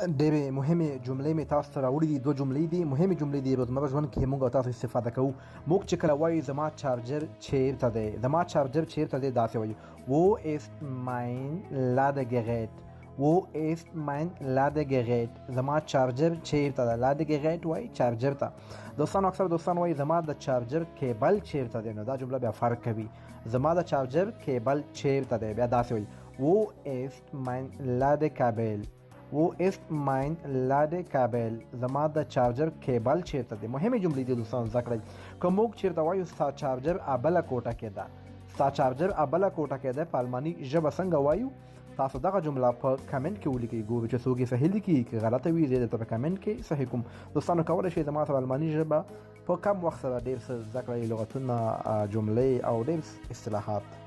ډېرې مهمې جملې مې تاسو ته راوړي دي. دوه جملې دي، مهمې جملې دي، روزمره ژوند کې موږ او تاسو استفاده کوو. موږ چې کله وایو زما چارجر چیرته دی، زما چارجر چیرته دی، داسې وایو: Wo ist mein Ladegerät؟ Wo ist mein Ladegerät؟ زما چارجر چیرته ده؟ Ladegerät وایي چارجر ته. دوستانو، اکثر دوستان وایي زما د چارجر کیبل چیرته دی، نو دا جمله بیا فرق کوي. زما د چارجر کیبل چیرته دی، بیا داسې وایي: Wo ist mein Ladekabel؟ Wo ist mein Ladekabel؟ زما د چارجر کیبل چیرته دی؟ مهمې جملې دي دوستان، زده کړئ. که موږ چیرته وایو ستا چارجر ابله کوټه کې ده، ستا چارجر ابله کوټه کې ده، په الماني ژبه څنګه وایو؟ تاسو دغه جمله په کمنټ کې ولیکئ، ګورو چې څوک یې صحیح لیکي که غلطه وي، زه درته په کمنټ کې صحیح کوم. دوستانو، کولی شئ زما سره الماني ژبه په کم وخت سره ډېر څه زده کړئ، لغتونه، جملې او ډېر اصطلاحات.